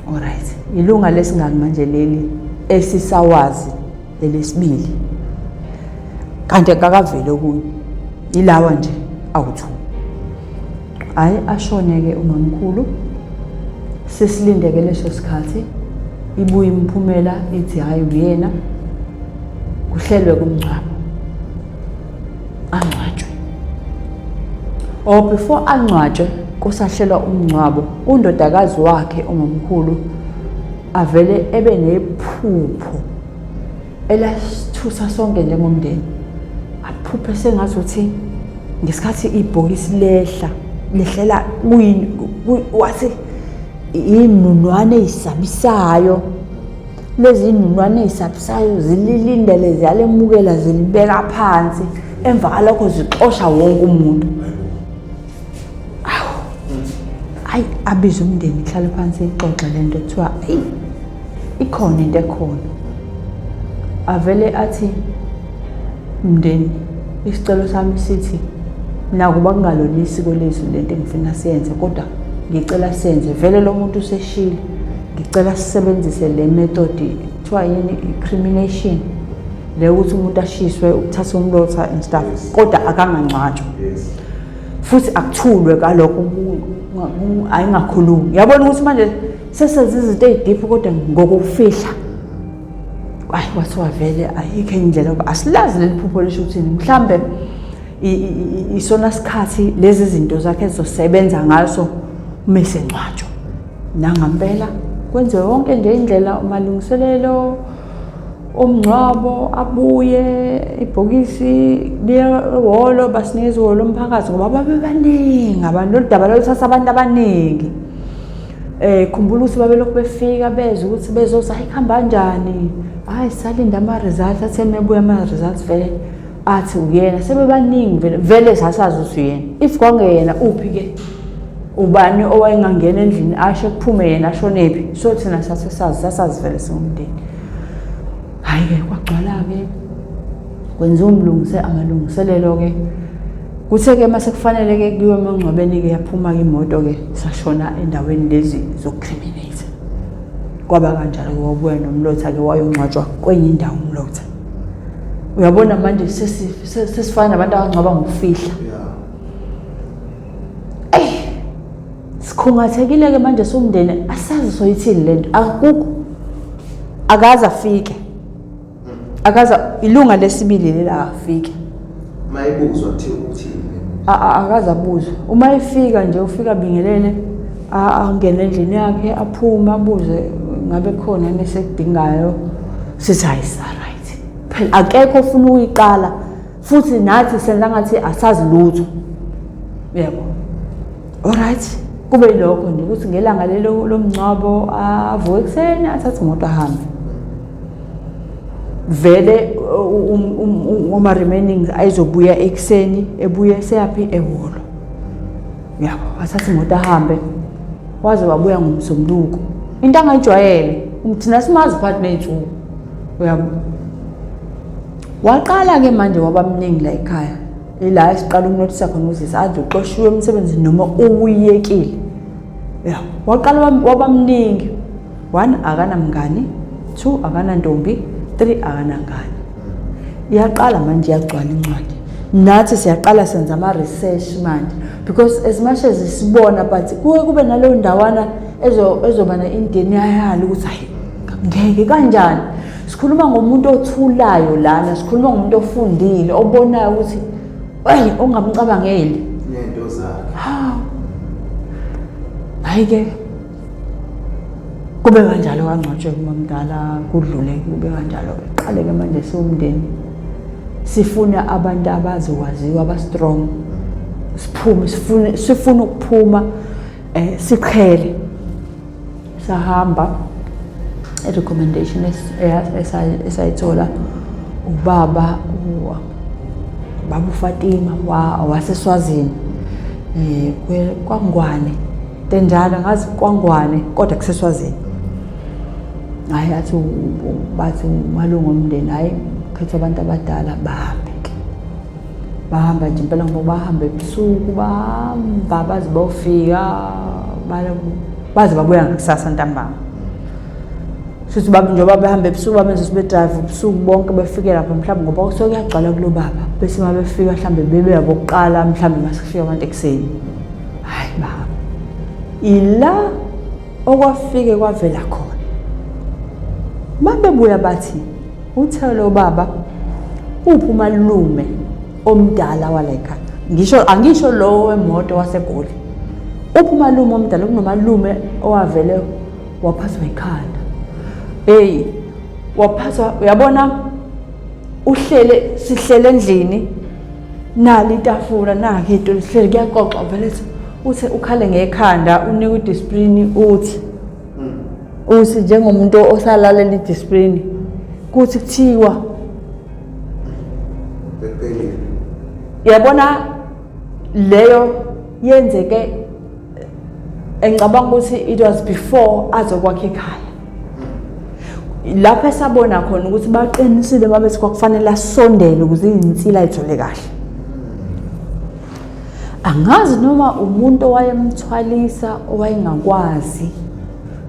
Alright, ilunga lesingaki manje leli esisawazi elesibili? Kanti akakaveli okunye, ilawa nje awu-two. Hhayi, ashone-ke umamkhulu, sesilindeke leso sikhathi, ibuye imiphumela ithi hhayi uyena, kuhlelwe kumngcwabo, angcwatshwe. Or before angcwatshwe, kusahlelwa umngcwabo, undodakazi wakhe umamkhulu avele ebe nephupho elasithusa sonke njengomndeni. Aphuphe sengazuthi ngesikhathi ibhokisi lehla, lehlela kuyini, wathi iy'nunwane ey'sabisayo. Lezi nunwane ey'sabisayo zililindele, ziyalemukela, zilibeka phansi, emva kwalokho zixosha wonke umuntu. Awu, ayi, abize umndeni, kuhlale phansi ixoxe le nto, kuthiwa eyi ikhona into ekhona. Avele athi, mndeni, isicelo sami sithi nakuba kungalona isiko lethu lento engifuna siyenze, kodwa ngicela senze, vele lo muntu useshile, ngicela sisebenzise le method kuthiwa yini, i-cremation le, ukuthi umuntu ashiswe, ukuthatha umlotha and stuff, kodwa akangangcwatshwa. Futhi akuthulwe kalokho, ayingakhulumi. Yabona ukuthi manje sesenza izinto ey'deep kodwa ngokufihla. Ayi, kwathiwa vele ayikho enye indlela ngoba asilazi leli phupho lisho ukuthini. Mhlambe isona sikhathi lezi zinto zakhe ezizosebenza ngaso uma esengcwatshwa. Nangampela kwenziwe yonke nje indlela, umalungiselelo omngcwabo, abuye ibhokisi liye ehholo, basinikeza ihholo lomphakathi ngoba babebaningi abantu. Lolu daba loluthatha abantu abaningi. Khumbula ukuthi babelokhu befika bezwe ukuthi bezoza, hayi kuhamba kanjani, hhayi salinda ama-results, athe mebuya ama-results vele athi uyena, sebebaningi vele, vele sasazi ukuthi uyena. If kwangeyena uphi-ke? Ubani owayengangena endlini ashe kuphume yena ashonephi? So thina sasesazi, sasazi vele singumndeni. Hhayi-ke kwagcwala-ke, kwenziwa umlungise amalungiselelo-ke. Kuthe-ke mase kufanele-ke kuyiwe emangcwabeni-ke, yaphuma-ke imoto-ke, sashona endaweni lezi zokucriminate. Kwaba kanjalo-ke, wabuya nomlotha-ke, wayongcwatshwa kwenye indawo umlotha. Uyabona manje sesifana nabantu abangcwaba ngokufihla. Eyi, sikhungathekile-ke manje siwumndeni, asazi soyithini le nto. Akukho, akaze afike, akaze, ilunga lesibili lela afike. Mayibuzwa kuthiwa uthini? Akaze abuzwe. Uma efika nje ufika abingelele, angene endlini yakhe, aphume, abuze ngabe khona yini esekudingayo. Sithi hayi sa-right. Phela akekho ofuna ukuyiqala, futhi nathi senza ngathi asazi lutho. Yebo. Alright, kube yilokho nje ukuthi ngelanga lelo lomngcwabo avuke ekuseni, athathe imoto ahambe. Vele uma-remaining ayizobuya ekuseni, ebuye seyaphi ehholo. Yabo, wathatha imoto ahambe, waze wabuya ngomsombuluko. Into angayijwayele, thina simazi phakathi ney'nsuku. Uyabo. Waqala-ke manje waba mningi la ekhaya. Ila esiqala ukunothisa khona ukuthi sazi uxoshiwe emsebenzini noma uwuyekile. Ya, waqala waba mningi. One, akanamngani, two, akanantombi, three, akanangane. Iyaqala manje iyagcwala incwadi. Nathi siyaqala senza ama-research manje because as much as sibona, but kuke kube naleyo ndawana ezoba ne-denial ukuthi hayi ngeke kanjani. Sikhuluma ngomuntu othulayo lana, sikhuluma ngomuntu ofundile, obonayo ukuthi eyi ongamcabangeli nento zakhe. Hawu, hayi-ke kube kanjalo, kangcwatshwe kumamdala, kudlule kube kanjalo. Qale-ke manje siwumndeni sifuna abantu abazokwaziwa, aba-strong, siphume, sifune, sifuna ukuphuma, siqhele. Sahamba, i-recommendation esayithola ubaba, ubaba uFatima waseSwazini, kwaNgwane tenjalo, ngazi kwaNgwane kodwa kuseSwazini. Hayi, athi bathi umalungu omndeni, hayi khetha abantu abadala bahambe ke. Bahamba nje impela ngoba bahamba ebusuku, bahamba baze bawufika, baze babuya ngakusasa ntambama. Shuthi baba njengoba behamba ebusuku babenza ukuthi bedrive ubusuku bonke befike lapha mhlawumbe ngoba kusuke kuyagcwala kulo baba bese uma befika mhlawumbe bebe abokuqala mhlawumbe uma sekufika abantu ekuseni. Hayi baba, ila okwafike kwavela khona. Uma bebuya bathi uthe lo baba uphi umalume omdala wala ekhaya, ngisho angisho lo wemoto waseGoli, uphi umalume omdala? Kunomalume owavele waphathwa ikhanda. Hey, waphathwa, uyabona, uhlele sihlele endlini, nali itafula, nakho into sihlele kuyaxoxwa vele, uthe ukhale ngekhanda, unikwe idiscipline, uthi njengomuntu osalalela idiscipline kuthi kuthiwa Bekuphelile. Yabona leyo yenzeke, engicabanga ukuthi it was before azokwakha ekhaya, lapho esabona khona ukuthi baqinisile babethi kwakufanele asondele ukuze izinsila ithole kahle. Angazi noma umuntu owayemthwalisa owayengakwazi,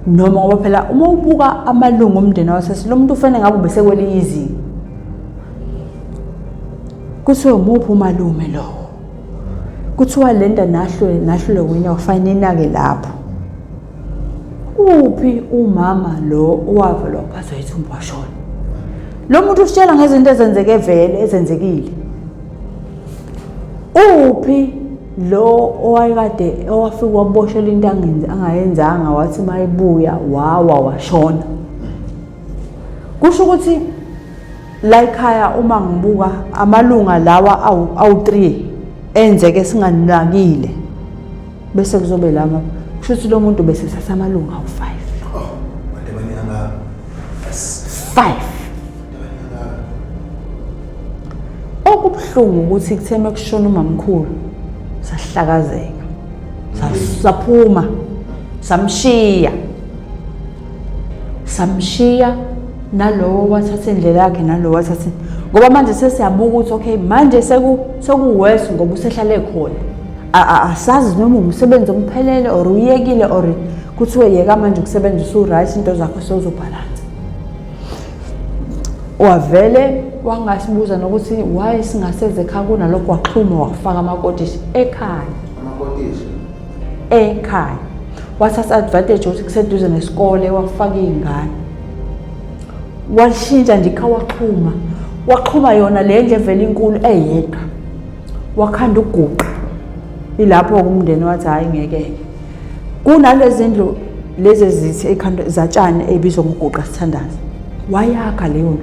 noma ngoba phela uma ubuka amalungu omndeni wasesi lo muntu ufanele ngabe ubesekwelinye izinga. Kuthiwa umuphi umalume lowo? Kuthiwa lento nahlule nahlule wina, wafanele inake lapho. Uphi umama lo owavela waphathwa ithumbu washona? Lo muntu usitshela ngezinto ezenzeke vele, ezenzekile. Uphi lo owayekade owafika waboshelwa into angayenzanga, wathi mayibuya wawa washona? Kusho ukuthi la ekhaya uma ngibuka amalunga lawa awu-3 enzeke singanakile, bese kuzobe lama, kusho ukuthi lo muntu bese thatha amalunga awu-5. Oh, abantu abaningi kangaka. 5. Okubuhlungu ukuthi kuthe mekushona umamkhulu sahlakazeka, saphuma, samshiya samshiya nalowo wathatha indlela yakhe, nalowo wathatha, ngoba manje sesiyabuka ukuthi okay, manje sekuworse ngoba usehlale khona. Asazi noma umsebenzi omuphelele or uyekile or kuthiwe yeka manje ukusebenza, usu-right, into zakho sewuzobhalansa. Wavele wangasibuza nokuthi why singaseze ekhaya, kunalokho waxhuma wafaka amakotishi ekhaya. Amakotishi. Ekhaya. Wathatha advantage ukuthi kuseduze nesikole, wafaka iy'ngane, washintsha nje ikhaya, waxhuma waxhuma yona le ndlu evele inkulu eyedwa, wakhanda uguqa. Ilapho umndeni wathi hhayi ngeke-ke, kunalezi ndlu lezi ezithi ekhanda zatshani ey'bizwa ngoguqa sithandaze. Wayakha leyo ndlu,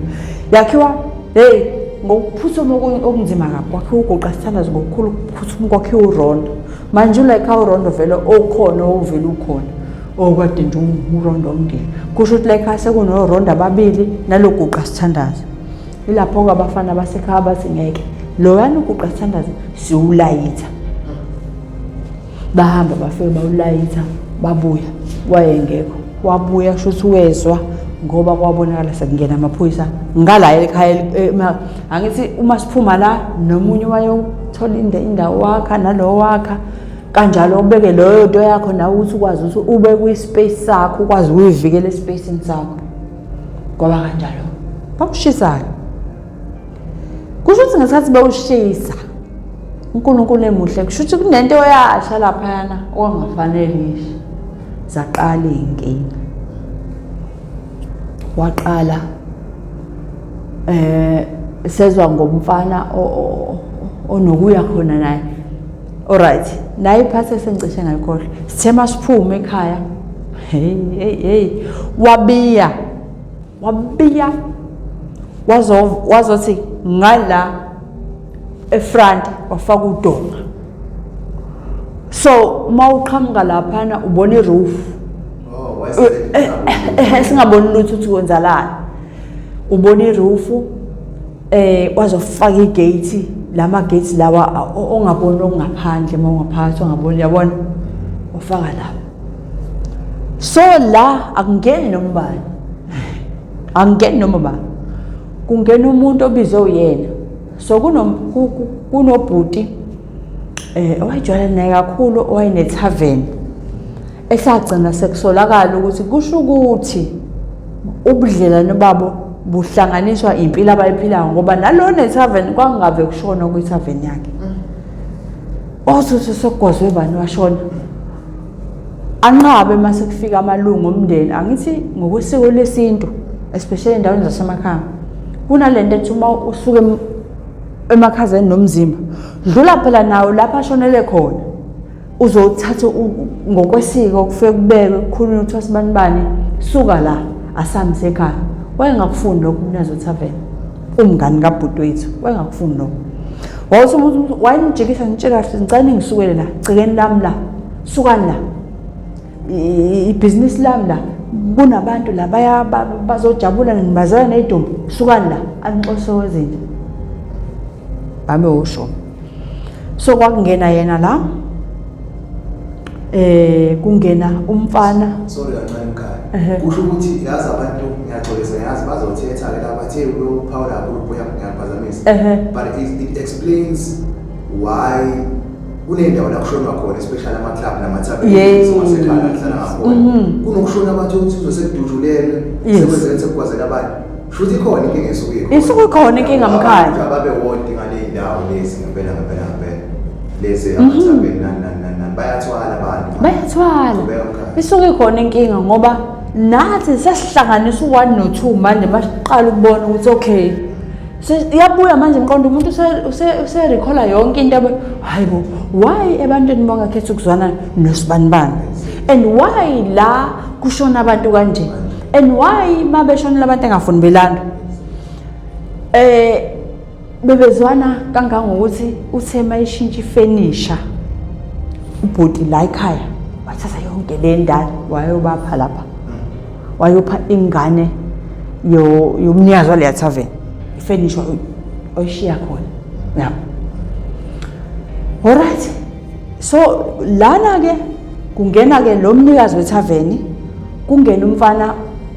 yakhiwa hey ngokuphuthuma okunzima kabi, kwakhiwa uguqa sithandaze ngokukhulu ukuphuthuma, kwakhiwa urondo. Manje ulike urondo vele okhona, owuvele ukhona okade nje urondo omndeni, kusho ukuthi like sekunorondo ababili naloguqa sithandaze. Ilapho-ke abafana basekhaya bathi ngeke, loyana uguqa sithandaze siwulayitha. Bahamba bafike bawulayitha, babuya, wayengekho. Wabuya kusho ukuthi wezwa ngoba kwabonakala sekungena amaphoyisa ngala ekhaya. Angithi uma siphuma la nomunye wayothola indawo wakha, nalowo wakha kanjalo, ubeke leyo nto yakho nawe ukuthi ukwazi ukuthi ube kwi-space sakho, ukwazi ukuyivikela espacini sakho. Kwaba kanjalo, bawushisa-ke. Kusho ukuthi ngesikhathi bewushisa, uNkulunkulu emuhle, kusho ukuthi kunento yasha laphayana okwangafanele ishe, zaqala iy'nkinga. Waqala sezwa ngomfana onokuya khona naye. Alright, naye iphathi sengicishe ngayikhohlwa. Sithe masiphume ekhaya, hey hey hey, wabiya wabiya wazothi ngala efront wafaka udonga, so uma uqhamuka laphana ubona iroof. Oh, wayesele Singaboni lutho ukuthi kwenzalani, ubona iroof. Wazofaka igate, lama gates lawa ongaboni okungaphandle, uma ungaphakathi ongaboni, yabona, wafaka lapho. So la akungeni noma ubani, akungeni noma ubani, kungena umuntu obizwe uyena. So kunobhuti owayejwayelene naye kakhulu, owayenethaveni, esagcina sekusolakala ukuthi kusho ukuthi Ubudlelwane babo buhlanganiswa impilo abayiphilayo, ngoba nalona ethaveni kwakungave kushona kwithaveni yakhe. Othi sekugwazwe bani washona, anqabe mase kufika amalungu omndeni. Angithi ngokwesiko lesintu, especially endaweni zasemakhaya, kunalento ethi uma usuke emakhazeni nomzimba, dlula phela nawo lapho ashonele khona, uzothatha ngokwesiko, kufike kubekwe, kukhulunywe, kuthiwa sibani bani, suka la, asamise ekhaya. Wayengakufuni lokho umnikazi wethaveni, umngani kabhuti wethu, wayengakufuni lokho. Wawuthi umuntu wayenijikisa, ngitshela kahle, ngicela ningisukele la gcekeni lami la, sukani la, ibhizinisi lami la, kunabantu la baya bazojabula, ngibazela nezidumbu, sukani la, anixoshise wezinja babe usho. So kwakungena yena la, kungena umfana. Sorry kancane mkhaya, kusho ukuthi yazi abantu, ngiyaxolisa, yazi bazothetha ke laba bathe uphawula kakhulu, buya ngiyaphazamisa, but it explains why kuney'ndawo la kushonwa khona, especially ama-club nama-tavern wasekhaya la kuhlala ngakhona, kunokushona abantu ukuthi uzwe sekudutshulelwe, sekwenzeke, sekugwazela abantu. Shuthi ikhona inkinga esuke ikhona. Isuke ikhona inkinga, mkhaya. Abantu ababe wonke ngale ndawo lezi, ngempela ngempela ngempela, lezi ama-tavern nani nani nani nani, bayathwala abantu. Bayathwala. Qhubeka, mkhaya. Isuke ikhona inkinga, ngoba nathi sesihlanganisa u-one no-two manje, masiqala ukubona ukuthi okay, iyabuya manje imqondo, umuntu use-recalla yonke into abe, hayi bo, why ebantwini bangakhetha ukuzwana nosibanibani, and why la kushona abantu kanje, and why ma beshonela abantu engafuni belanda, bebezwana kangangokuthi uthe mayishintsha ifenisha ubhuti la ekhaya, wathatha yonke le ndala wayobapha lapha, wayopha ingane yomnikazi waleya tavern ifenisha, oyishiya khona, yabo. Alright, so lana ke kungena ke lo mnikazi wethaveni, kungena umfana,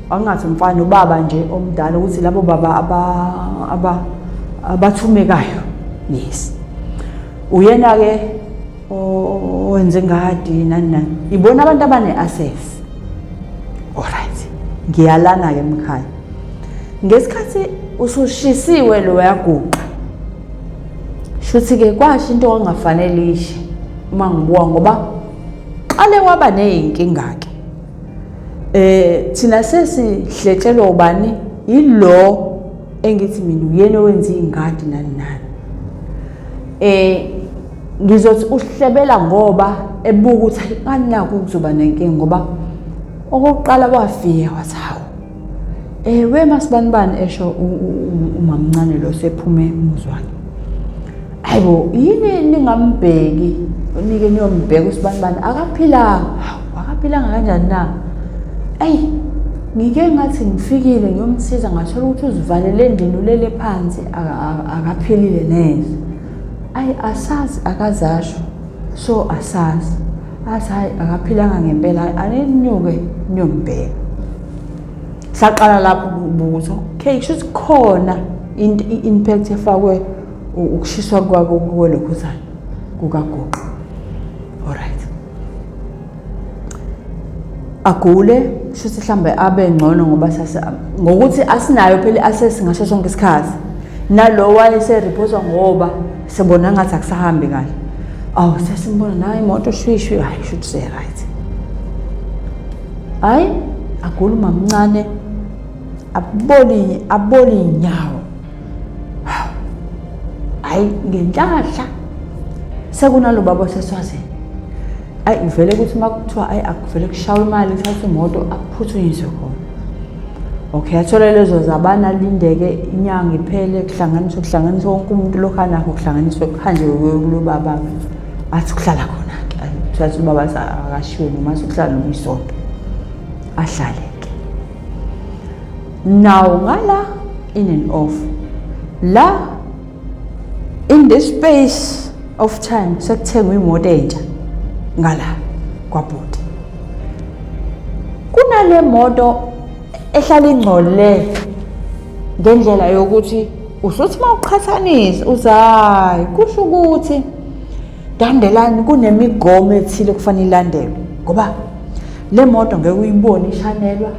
angathi umfana, ubaba nje omdala, ukuthi labo baba aba abathumekayo, yes, uyena ke owenze ingadi nani nani, ibona abantu abane-access. Alright, ngiyalana ke mkhaya, ngesikhathi usushisiwe lo yaguqa, shuthi ke kwasho into ongafanele ishe uma ngibuka, ngoba qale waba ney'nkinga ke, thina sesihletshelwa ubani, yilo engithi mina uyena owenza iy'ngadi nani nani, ngizothi uhlebela ngoba ebuka ukuthi hayi, kanakho kuzoba nenkinga, ngoba okokuqala wafika wathi, hawu, we masibanibani, esho umamncane lo sephume emuzwane, hayibo, yini ningambheki, nike niyombheka usibanibani, akaphilanga. Hawu, akaphilanga kanjani na? Eyi, ngike ngathi ngifikile ngiyomsiza, ngathola ukuthi uzivalele endlini, ulele phansi, akaphilile neze. Ayi, asazi, akazasho, so asazi. Athi hayi, akaphilanga ngempela, aninyuke niyombheka. Saqala lapho ukuthi okay, kusho ukuthi khona i-impact efakwe ukushiswa kwako kwelokhuzana kukagoqo. Alright, agule, shuthi mhlambe abe ngcono, ngoba sase ngokuthi asinayo phela i-access ngaso sonke isikhathi, nalo wayeseripotwa ngoba sebona ngathi akusahambi kahle. Awu, sesimbona nayo imoto shwishwi, hayi, shuthi se-right. Hayi, agula umamncane, aboli aboli inyawo. Hayi, ngenhlahla sekunalo baba seswazini, ayi, vele kuthi uma kuthiwa ayi, akuvele kushawe imali, kuthathwe imoto, aphuthunyiswe khona. Okay, athole lezo zabana, alindeke inyanga iphele, kuhlanganiswe wonke umuntu lokhu anakho, kuhlanganiswe, kuhanjwe kulo baba athi kuhlala khona-ke. Kuthiwa ubaba akashiwe noma athi noma isonto, ahlale-ke now ngala in and off la. In this space of time sekuthengwa imoto entsha ngala kwabhuti, kunale moto ehlala ingcole ngendlela yokuthi usuthi uma uqhathanisa uthi hayi, kusho ukuthi dandelani kunemigomo ethile kufanele ilandelwe, ngoba le moto ngeke uyibone ishanelwa.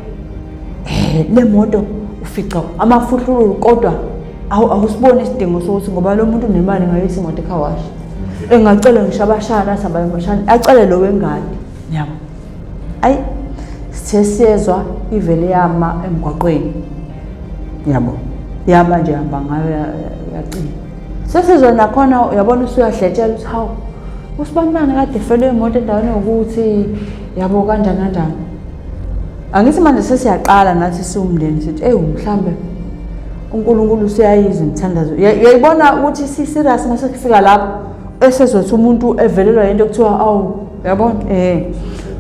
Le moto ufica amafuhlululu, kodwa awusiboni isidingo sokuthi ngoba lo muntu unemali ngayisa imoto e-car wash. Engacela ngisho abashana athi abayomashana, acele lo wengane. Yabo. Ayi sithe siyezwa ivele yama emgwaqweni. Yabo. Yama nje hamba ngayo yacima. Sesizwa nakhona uyabona usuyahletshela ukuthi hawu usibanibani kade efelwe imoto endaweni yokuthi yabo kanjani kanjani. Angithi manje sesiyaqala nathi siwumndeni sithi eyi mhlambe uNkulunkulu useyayizwa imithandazo. Uyayibona ukuthi si-serious mase kufika lapho esezothi umuntu evelelwa yinto ekuthiwa awu uyabona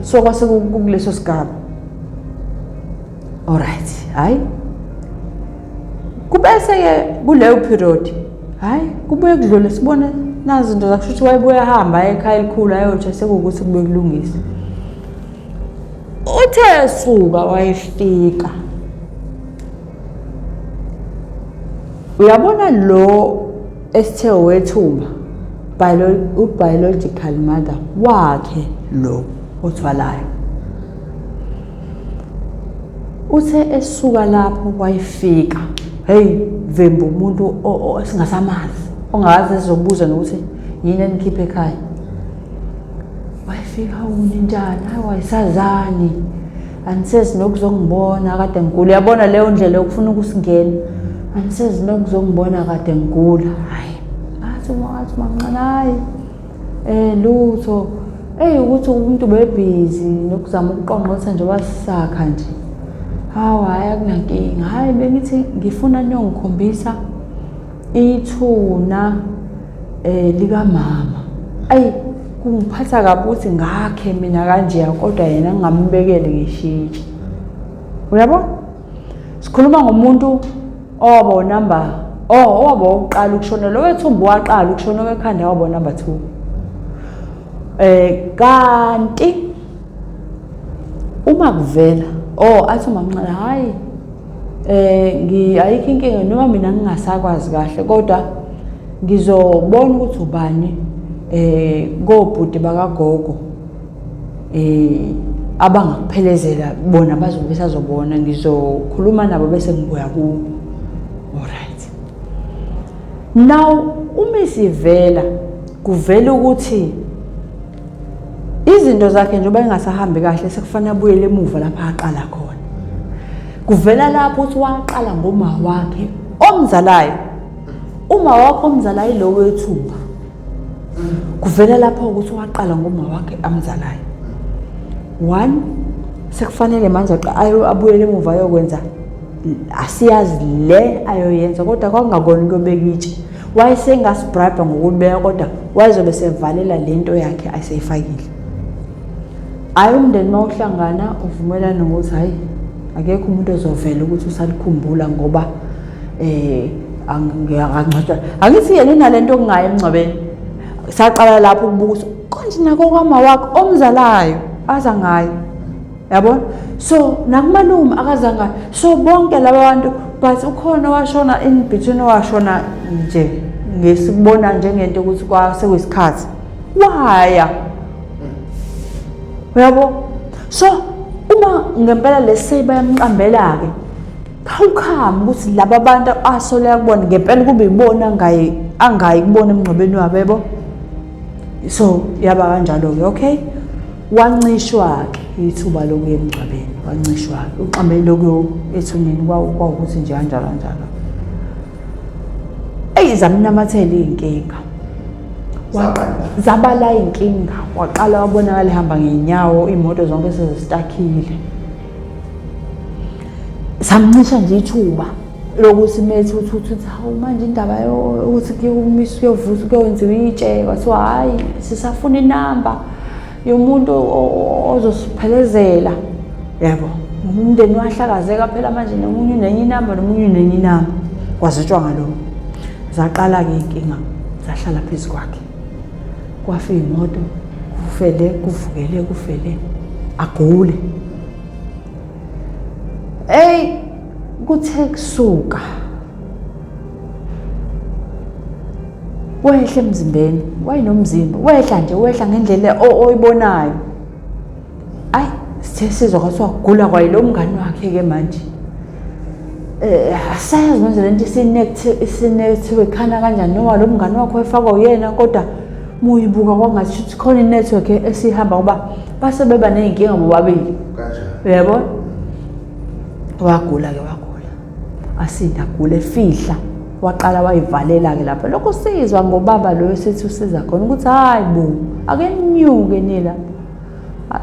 so kwase kukuleso sigaba. Alright, hayi kubese-ke kuleyo period hhayi kubuye kudlule sibone nazi izinto zakusho ukuthi wayebuye ahamba ekhaya elikhulu ayotsha sekuwukuthi kubuye kulungise. Uthe suka wayefika uyabona lo esithe wethumba u-biological mother wakhe lo othwalayo. Uthe esuka lapho wayefika, hey vembu umuntu esingasamazi ongakaze ezobuza nokuthi yini enikhiphe ekhaya. Wayefika uninjani, hayi wayesazani, anisezi nokuzongibona kade ngigula. Uyabona leyo ndlela yokufuna ukusingena, anisezi nokuzongibona kade ngigula. Hayi athi athi mamncane hayi lutho. Eyi ukuthi umuntu ubebhizi nokuzama ukuqongqotha nje wasakha nje. Hawu hhayi akunankinga. Hhayi bengithi ngifuna niyongikhombisa ithuna likamama. Ayi kungiphatha kabi ukuthi ngakhe mina kanjeya kodwa yena ngingambekele ngishitshe. Uyabo? Sikhuluma ngomuntu owaba unumber owaba owokuqala ukushona, lo wethumbu waqala ukushona, owekhanda waba unumber 2. Kanti uma kuvela athi umamncane hayi ayikho inkinga noma mina ngingasakwazi kahle kodwa ngizobona ukuthi ubani kobhuti bakagogo abangakuphelezela bona bazobe besazobona, ngizokhuluma nabo bese ngibuya kuwo. Alright. Now uma isivela kuvela ukuthi izinto zakhe njengoba engasahambi kahle sekufanele abuyele emuva lapha aqala khona. Kuvela lapho ukuthi waqala ngoma wakhe omzalayo. Uma wakho omzalayo lo wethumba. Kuvela lapho ukuthi waqala ngoma wakhe amzalayo. One, sekufanele manje abuyele emuva ayokwenza asiyazi le ayoyenza kodwa kwakungakona ukuyobeka itshe. Wayesengasibribe ngokulibeka kodwa wayezobe sevalela lento yakhe ayiseyifakile. Hayi umndeni mawuhlangana uvumelana ngokuthi hayi akekho umuntu ozovela ukuthi usalikhumbula ngoba angangcwatshwa. Angithi yena unalento okungayi emngcwabeni. Saqala lapho ukubuka ukuthi konje nako kwama wakhe omzalayo aza ngayo. Yabona? So nakumalume akazangayo. So bonke laba bantu but ukhona owashona in between, owashona nje ngesikubona njengento ukuthi kwasekuyisikhathi. Waya. Uyabo? So uma ngempela lesi bayamqambela ke how come ukuthi laba bantu asoleka kubona ngempela kube ibona angayi kubona emngcwabeni wabo yebo? So yaba kanjalo ke okay. Wancishwa ke ithuba lokuya emngcwabeni, wancishwa ke uqambele lokuyo ethuneni kwawukuthi nje kanjalo kanjalo. Eyi zamnamathela iy'nkinga. Zabala iy'nkinga, waqala wabonakala ehamba ngey'nyawo, iy'moto zonke sezisitakhile. Samncisha nje ithuba lokuthi methi uthi uthi hawu manje indaba yokuthi kuyomisa kuyovusa kuyowenziwa itshe, kwathiwa hhayi sisafuna inamba yomuntu ozosiphelezela. Yebo, umndeni wahlakazeka phela manje nomunye unenye inamba nomunye unenye inamba. Kwazitshwa ngalokho. Zaqala-ke iy'nkinga zahlala phezu kwakhe. Kwafa iy'moto, kufele, kuvukele, kufele, agule. Eyi kuthe kusuka wehla emzimbeni, wayenomzimba, wehla nje, wehla ngendlela oyibonayo. Ayi sithe Sithe sizwa kwathiwa kugula kwayilo mngani wakhe-ke manje. Asazi manje lento isinethiwe khana kanjani noma lo mngani wakho wefakwa uyena, kodwa muyibuka kwangathi shuthi khona inetwork esihamba ngoba base beba ney'nkinga bobabili. Uyabona? Wagula-ke wagula. Asinda agula efihla. Waqala wayivalela-ke lapha. Lokho sizwa ngobaba loyo sithi usiza khona ukuthi hayi bo, ake ninyuke niye lapha.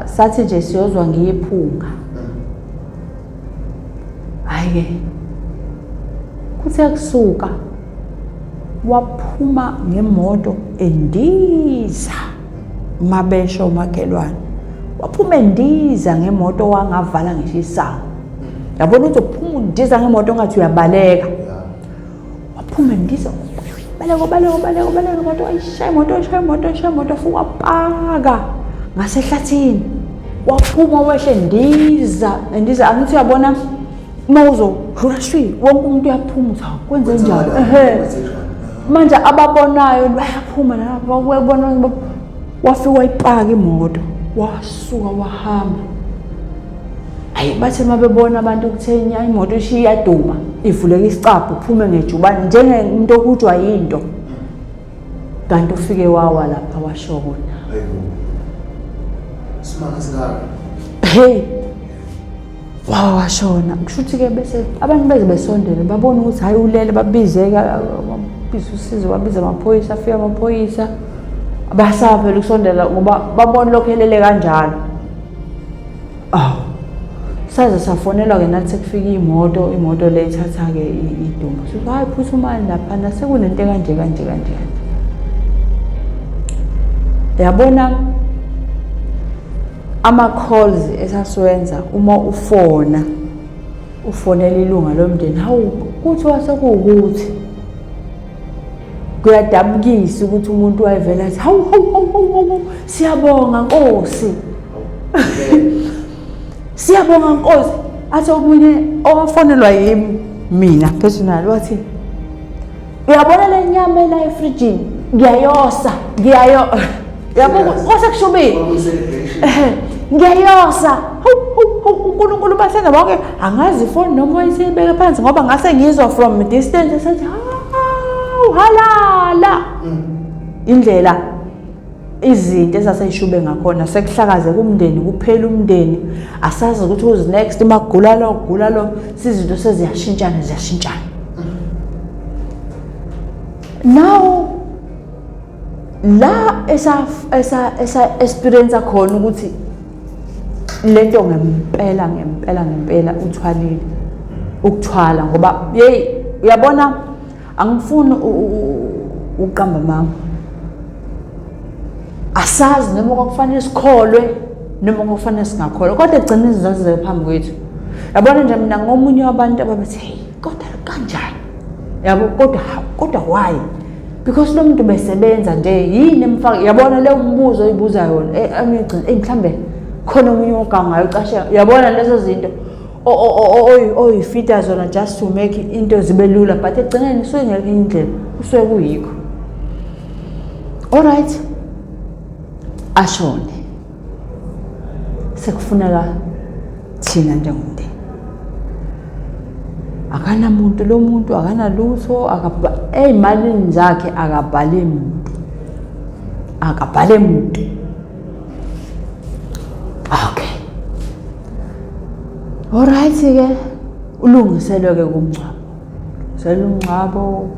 Sathi nje siyozwa ngiyiphunga. Hhayi-ke, kuthe kusuka waphuma ngemoto endiza mabesho umakhelwane. Waphuma endiza ngemoto wangavala ngisho isango. Yabona ukuthi uphuma undiza ngemoto ngathi uyabaleka. Waphuma endiza, baleka baleka baleka baleka imoto, wayishaya imoto, wayishaya imoto, wayishaya imoto, futhi wapaka ngasehlathini. Waphuma wehle endiza, endiza. Angithi uyabona uma uzodlula shwi wonke umuntu uyaphuma uthi hawu kwenze njani? Ehhe. Manje ababonayo bayaphuma nalapho bakubona, wafika wayipaka imoto wasuka wahamba. Hayi bathe uma bebona abantu ukuthi enya imoto ishiya iyaduma, ivuleka isicabha uphume ngejubane njengomuntu okutshwa yinto. Kanti ufike wawa lapha washona. Simanga singaka. Hey. Wawa washona. Kusho ukuthi-ke bese abantu beze besondele babona ukuthi hhayi ulele, babizeka, babiza usizo, babiza amaphoyisa, afika amaphoyisa. Basaba phela ukusondela ngoba babona lokhu elele kanjalo. Awu. Saze safonelwa-ke nathi sekufika imoto, imoto le ithatha-ke idumbu. Sithi hhayi phuthumani laphana sekunento ekanje kanje kanje kanje. Yabona ama-calls esasiwenza uma ufona ufonela ilunga lomndeni, hawu kuthiwa sekuwukuthi. Kuyadabukisa ukuthi umuntu wayevela athi hawu hawu hawu hawu hawu siyabonga Nkosi. Siyabonga Nkosi. Athi omunye owafonelwa yimi mina personal wathi uyabona le nyama ela efrijini ngiyayosa ngiyayo yabo kwase kushubile ngiyayosa uNkulunkulu bahlala bonke angazi ifoni noma wayeseyibeke phansi ngoba ngase ngizwa from distance esethi hawu halala indlela izinto ezaseyishube ngakhona sekuhlakaze kumndeni kuphela umndeni asazi ukuthi who's next makugula lo kugula lo sizinto seziyashintshana ziyashintshana. Now la esa esa esa experience khona ukuthi lento ngempela ngempela ngempela uthwalile ukuthwala ngoba hey uyabona angifuni uqamba mama asazi noma kwakufanele sikholwe noma kwakufanele singakholwa kodwa egcina izinto zizeke phambi kwethu. Yabona nje mina ngomunye wabantu ababethi hey kodwa kanjani yabo kodwa kodwa why because lo muntu besebenza nje yini emfaka yabona leyo mbuzo oyibuza yona emigcina eh mhlambe khona omunye ogangayo ucashe yabona lezo zinto oyifita zona just to make into zibe lula but ekugcineni kusuke ngeke indlela kusuke kuyikho. Alright, ashone sekufuneka thina njengomndeni akanamuntu lo muntu akanalutho ey'malini zakhe akabhale muntu akabhale muntu. Okay, alright-ke ulungiselwe-ke kumngcwabo selwe umngcwabo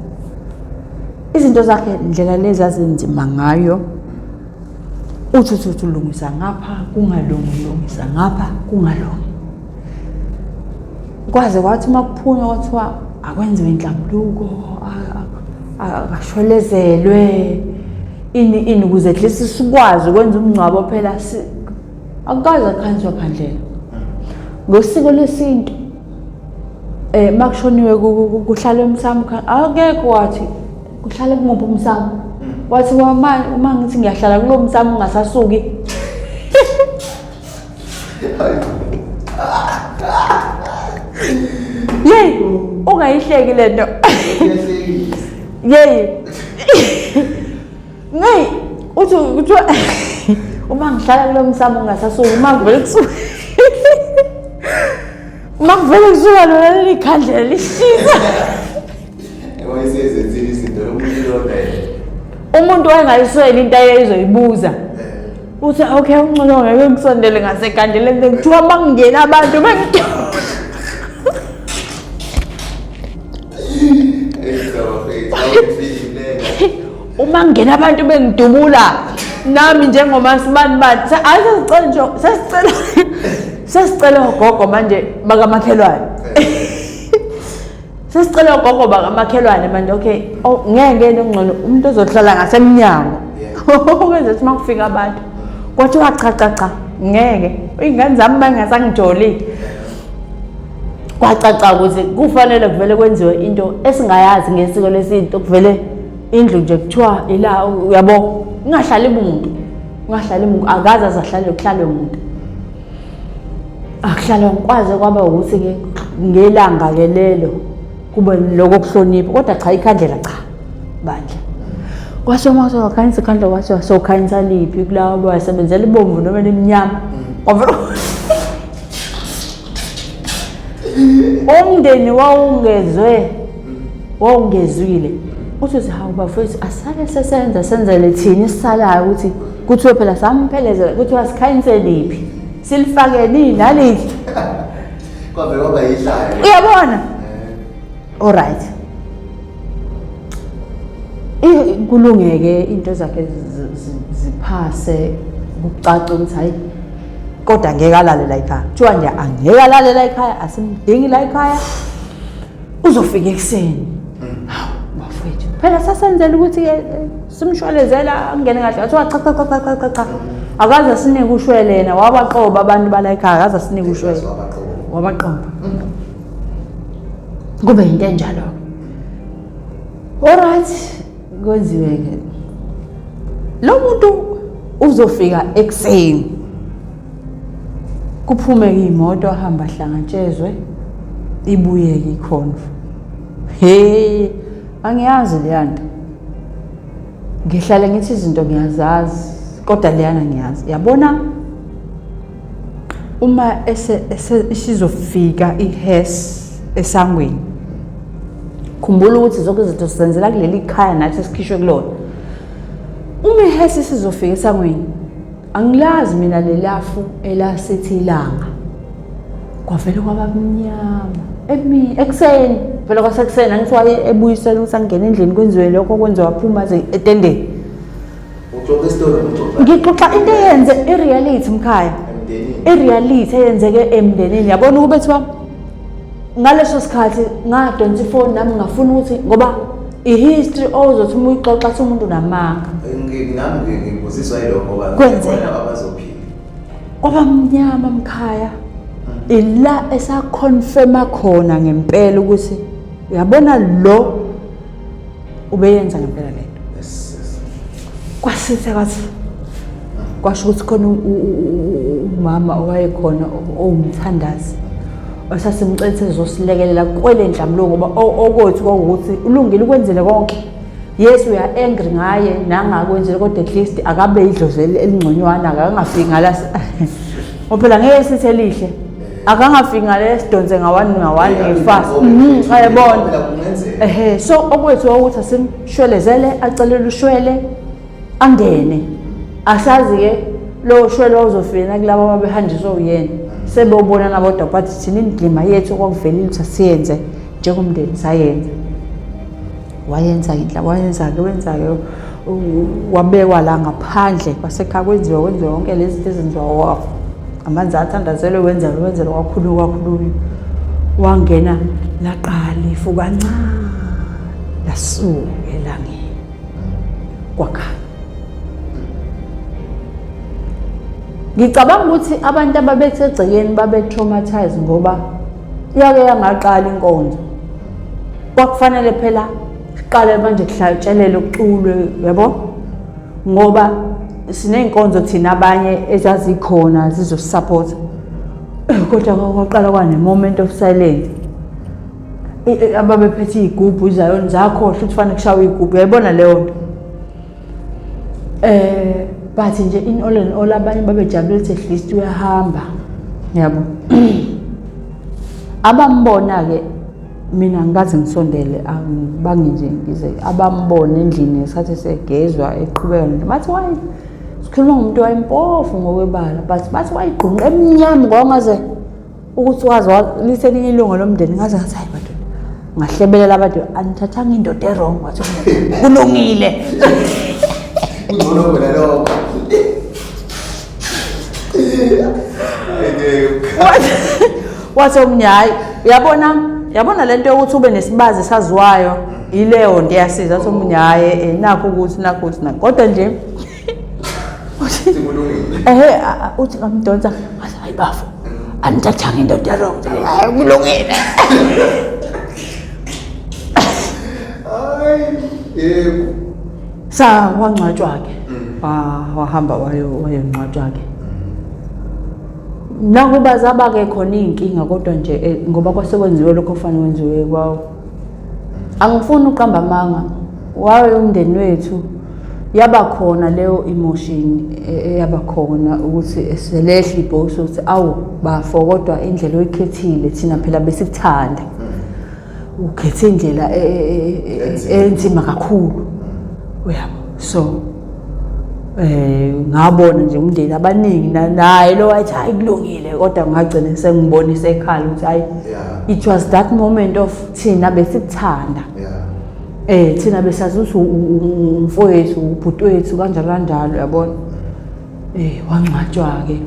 izinto zakhe ndlela lezi azinzima ngayo uthi uthi uthi ulungisa ngapha kungalungi ulungisa ngapha kungalungi kwaze kwathi uma kuphunywa kwathiwa akwenziwe inhlambuluko akashwelezelwe ini ini ukuze at least sikwazi ukwenza umngcwabo phela akukaze akhanswa khandlela ngosiko lesintu makushoniwe kuhlala emsamo akekho wathi kuhlala kumuphi umsamo wathi uma ngithi ngiyahlala kulo msamo ungasasuki yeyi ungayihleki le nto yeyi ngeyi uthi kuthiwa uma ngihlala kulo msamo ungasasuki uma ngivele kusuke. Uma kuvele kusuka lona leli khandlela lishisa. Wayesezenzile izinto lo muntu lona yena. Umuntu wayengayisweli into ayezoyibuza. Uthi okay ungcono ngeke ngisondele ngasekhandeleni kuthiwa uma kungena abantu bengidonsa. Uma kungena abantu bengidubula nami njengomasibani bani asesicela nje sesicela sesicela ogogo manje bakamakhelwane. Sesicela ogogo bakamakhelwane manje okay oh, ngeke ngene ongcono umuntu ozohlala ngasemnyango. Ukwenza ukuthi uma kufika abantu kwathiwa cha cha cha ngeke iy'ngane zami bangasangijoli. Kwacaca ukuthi kufanele kuvele kwenziwe into esingayazi ngesiko lesintu kuvele indlu nje kuthiwa ila uyabo ungahlali muntu ungahlali muntu akaze azahlale kuhlalwe muntu akuhlalwa ngikwaze kwaba ukuthi-ke ngelanga-ke lelo kube lokho kuhlonipha kodwa cha ikhandlela cha bandla kwase uma sokhanyisa ikhandlela kwathiwa sokhanyisa liphi kulawa basebenzela ibomvu noma elimnyama kwavele umndeni wawungezwe wawungezwile uthi uthi hawu bafowethu asale sesenza senzele thina esisalayo ukuthi kuthiwe phela samphelezela kuthiwa sikhanyise liphi silifake nini naliphi Kwave kwaba yihlaya. Uyabona? Alright. Kulungeke into zakhe ziphase kucace ukuthi hayi kodwa ngeke alale la ekhaya. Kuthiwa nje angeke alale la ekhaya, asimdingi la ekhaya. Uzofika ekuseni. Hawu bafowethu. Phela sasenzela ukuthi simshwelezela angene kahle. Kuthiwa cha cha cha cha cha cha. Akaze asinike ushwele yena wabaqoba abantu bala ekhaya akaze asinike ushwele. Wabaqoba. Kube into enjalo. Alright, kwenziwe ke. Lo muntu uzofika ekuseni. Kuphume imoto ahamba ahlangatshezwe ibuye-ke ikhonvo. He, angiyazi leya nto. Ngihlale ngithi izinto ngiyazazi kodwa leyana ngiyazi. Yabona uma isizofika i-hearse esangweni khumbula ukuthi zonke izinto sizenzela kuleli khaya nathi esikhishwe kulona. Uma i-hearse isizofika esangweni angilazi mina lelafu elasithi ilanga kwavele kwaba mnyama ekuseni vele kwasekuseni angithi waye ebuyisela ukuthi angene endlini kwenziwe lokho kwenziwa waphuma aze etendeni. Uxoxa isitori uxoxa. Ngixoxa into eyenze i-reality mkhaya. Emndenini. I-reality eyenzeke emndenini. Yabona ukube kuthiwa ngaleso sikhathi ngadonsa ifoni nami ngafuna ukuthi ngoba i-history ozothi uma uyixoxa athi umuntu unamanga. Nami ngibuziswa yilokho ngoba Kwenzeka. ngibona abazophila. Kwaba mnyama mkhaya. Ila esaconfirma khona ngempela ukuthi uyabona lo ubeyenza ngempela lento. Yes, yes. Kwasitha kwathi kwasho ukuthi khona umama owayekhona owumthandazi osasimcela ezosilekelela kwele ndlamlo ngoba okwethu kwakuwukuthi ulungile ukwenzele konke. Yes, we are angry ngaye nangakwenzele kodwa at least akabe idlozi elingconywana akangafiki ngala ngoba phela ngeke sithi elihle akangafiki ngale sidonse ngawani ngawani ngefast. Ayabona. Phela kungenzeka. Ehhe, so okwethu ukuthi asimshwelezele acelele ushwele angene. Asazi ke lo shwele wawuzofika nakulabo ababehanjiswa uyena. Sebewubonana bodwa but thina indima yethu okwakuvelile ukuthi asiyenze njengomndeni sayenza. Wayenza inhla wayenza-ke wenza-ke wabekwa la ngaphandle kwasekhaya kwenziwa kwenziwa yonke lezi zinto ezenziwa amanzi athandazelwe wenzelwe wenzelwe kwakhulunywa kwakhulunywa. Wangena laqala ifu kancane lasuka elangeni kwakhanya. Ngicabanga ukuthi abantu ababethe egcekeni babe traumatized ngoba yake yangaqala inkonzo. Kwakufanele phela siqale manje kuhlatshelelwe kuculwe yabo ngoba siney'nkonzo thina abanye ezazikhona zizosupporta kodwa kwaqala kwane-moment of silence. Ababephethe iy'gubhu izayoni zakhohlwa ukuthi fanele kushawe iy'gubhu uyayibona leyo nto. But nje in all and all abanye babejabule ukuthi at least uyahamba yabo. Abambona-ke mina ngikaze ngisondele, angibangi nje ngize abambona endlini ngesikhathi esegezwa eqhubeka nento, bathi waye sikhuluma ngomuntu wayempofu ngokwebala, but bathi wayigqunqa emnyama kwakungaze ukuthi waze liselinye ilunga lomndeni. Ngaze ngathi hayi madoda, ngahlebelela abantu, anithathanga indoda e-wrong. Wathi kulungile. Kungcono khona lokho. Wathi omunye hayi, uyabona, yabona lento yokuthi ube nesibazi esaziwayo, ileyo nto iyasiza. Wathi omunye hhayi, nakho ukuthi nakho ukuthi nakho, kodwa nje ehe uthi ngamdonsa, wathi hayi bafo, anithathanga indoda e-wrong, hayi kulungile. Hayi, yebo. Sa wangcwatshwa-ke, wahamba wayongcwatshwa-ke. Nakuba zaba-ke khona iy'nkinga, kodwa nje ngoba kwase kwenziwe lokho okufanele kwenziwe kwawo. Angifuni uqamba amanga, waye umndeni wethu yaba khona leyo emotion eyaba khona ukuthi eselehla ibhokisi ukuthi awu bafo, kodwa indlela oyikhethile thina phela besikuthanda, ukhethe indlela enzima kakhulu, uyabo. So ngabona nje umndeni abaningi naye lo wathi hayi kulungile, kodwa ngagcina sengibonisa ekhala ukuthi hayi, it was that moment of thina besikuthanda, thina besazi ukuthi umfowethu, ubhuti wethu, kanjalo kanjalo, uyabona. Wangcwatshwa ke,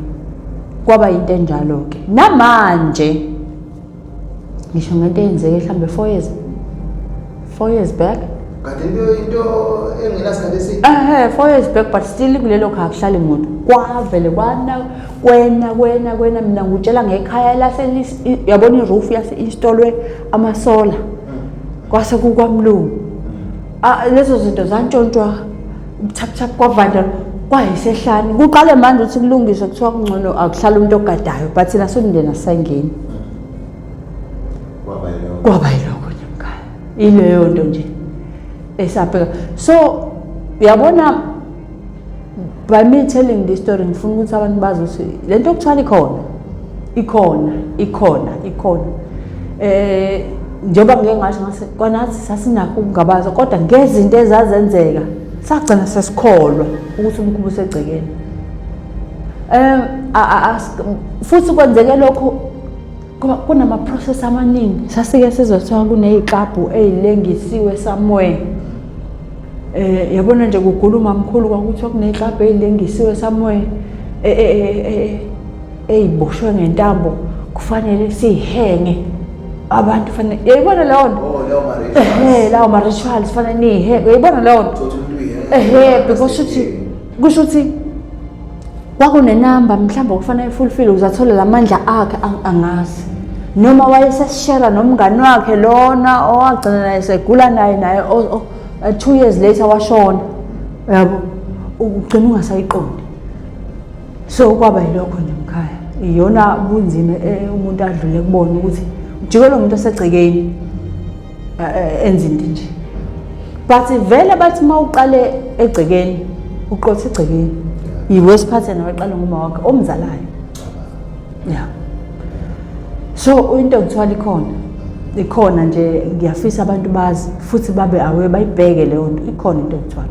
kwaba into enjalo ke. Namanje ngisho ngento eyenzeke mhlambe 4 years back. Kanti into engenasikhathi eside. 4 years back, but still kulelo khaya kuhlala muntu, kwavele kwana kwena kwena kwena. Mina ngutshela ngekhaya lase, yabona, i-roof yase installwe amasola, kwase kukwamlungu. Ah, lezo zinto zantshontshwa ubuthaphuthaphu, kwavanda kwayisehlane. Kuqale manje ukuthi kulungiswe, kuthiwa kungcono akuhlala umuntu ogadayo, but thina somndeni asisayingeni. Kwaba yilokho. Kwaba yilokho nje mkhaya, ileyo nto nje esabheka. So uyabona, by me telling this story, ngifuna ukuthi abantu bazi ukuthi le nto yokuthwala ikhona, ikhona, ikhona, ikhona. Njengoba ngike ngasho, ngase kwanathi sasinakho ukungabaza, kodwa ngezinto ezazenzeka sagcina sesikholwa ukuthi umkhuba usegcekeni. Futhi kwenzeke lokho ngoba kunama-process amaningi. Sasike sizothiwa kuney'klabhu ey'lengisiwe somewhere. Yabona nje kugula umamkhulu, kwakuthiwa kuney'klabhu ey'lengisiwe somewhere ey'boshwe ngentambo, kufanele siyihenge abantu, fanele, uyayibona leyo nto? Oh, lawo ma-rituals. Ehe, lawo ma-rituals, fanele niyihenge, uyayibona leyo nto? Uthola umuntu uyena. Ehe, because uthi kusho ukuthi kwakunenamba mhlawumbe okufanele i-fulfill ukuze athole la mandla akhe. Angazi noma wayeseshera nomngani wakhe lona owagcina naye segula naye 2 years later washona, yabo, ugcina ungasayiqondi. So kwaba yilokho nje mkhaya, iyona bunzima umuntu adlule kubona ukuthi ujikelo umuntu osegcekeni enza into nje, but vele bathi uma uqale egcekeni uqothe egcekeni. I-worst part, yena waqala nguma wakhe omzalayo, yeah. So into ngithiwa ikhona, ikhona nje. Ngiyafisa abantu bazi futhi babe aware, bayibheke leyo nto, ikhona into yokuthwala.